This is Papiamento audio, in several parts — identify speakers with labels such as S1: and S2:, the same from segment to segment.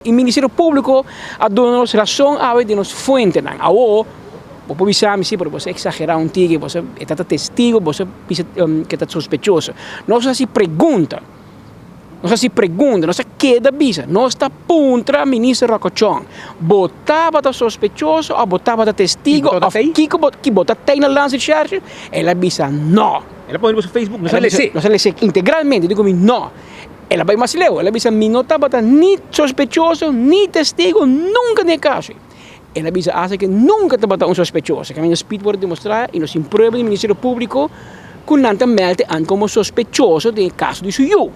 S1: E Ministerio Públiko a duna nos rason awe den nos fuentenan. Awor, bo por bisa mi, sí, pero bo sa eksagerá un tiki, bo sa e ta ta testigo, bo sa bisa ke ta sospechoso. Nos a hasi pregunta, nos a hasi pregunta, nos a keda bisa, nos ta puntra Minister Rocco Chong, bo tabata sospechoso òf bo tabata testigo òf kiko bo, ki bo ta tei na Landsrecherche? El a bisa no.
S2: El a pone riba su Facebook, nos a les'é.
S1: Nos a les'é integralmente, diku mi no. El a bai mas leu, el a bisa, Mi no tabata ni sospechoso ni testigo nunka den e kaso. El a bisa asta ke nunka tabata un sospechoso. Kaminda Speed por a demostrá i nos tin prueba di Ministerio Públiko ku nan ta mèlde an komo sospechoso den e kaso di su yu.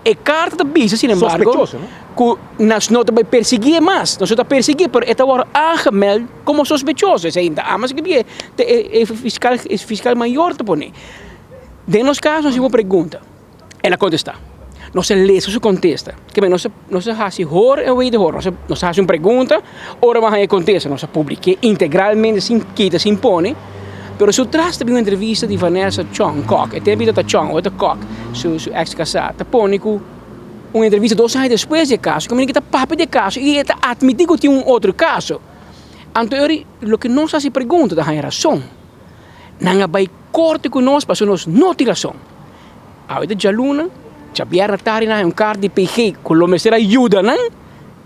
S1: E karta ta bisa sinembargo ku nos no ta bai persiguié mas. Nos no ta persiguié, pero e ta wòrdu aangemeld komo sospechoso. Esei ta amas ke bie e fiskal e fiskal mayor ta pone. Den nos kaso nos tin un pregunta. El a kontestá. Nos a lesa su kontesta. Keme nos a nos a hasi hoor en wederhoor. Nos a nos a hasi un pregunta, ora bo a haña e kontesta nos a publik'é integralmente sin kita, sin pone. Pero su tras ta bin un entrevista di Vanessa Chong Kok. E tempu ta Chong, awor ta Kok, su su eks kasá. Ta pone ku un entrevista dos aña despues di e kaso, kaminda ki ta papia di e kaso i e ta atmití ku tin un otro kaso. Anto e loke nos a hasi pregunta ta haña rason. Nan a bai korte ku nos pasobra nos no tin rason. Awe ta djaluna, djabièrnè tardi nan haña un karta di PG ku lo mester a yuda nan.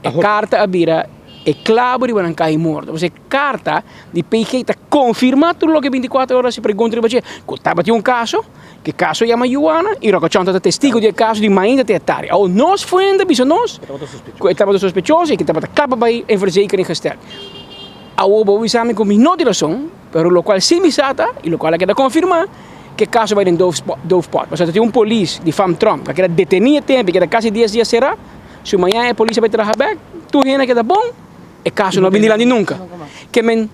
S1: E karta a bira e klabo riba nan kai morto. Pasobra e karta di PG ta konfirmá tur loke bintikuater ora si pregunta riba dje, ku tabatin un kaso, ku e kaso yama Juana i Rokochon tabata testigo di e kaso di mainta te atardi. Awor nos fuente a bisa nos ku e tabata sospechoso i ku e tabata kla pa bai en verzekering gesteld. Awor bo bisa mi ku mi no tin rason. Pero locual si mi sa ta, y locual a keda confirma, ke caso bai den doofpot. Pasobra ta tin un polis di fam Trump ku a keda deteni e tempo, e keda casi dies dia sera, su mañana e polis a bai traha bek, tur hende a keda bon, e caso no a bini dilanti nunca. Ke men,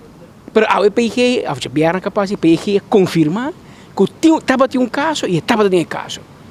S1: pero awe PG, of djabièrnè capaz, PG a confirma ku tin, tabatin un caso y e tabata den e caso.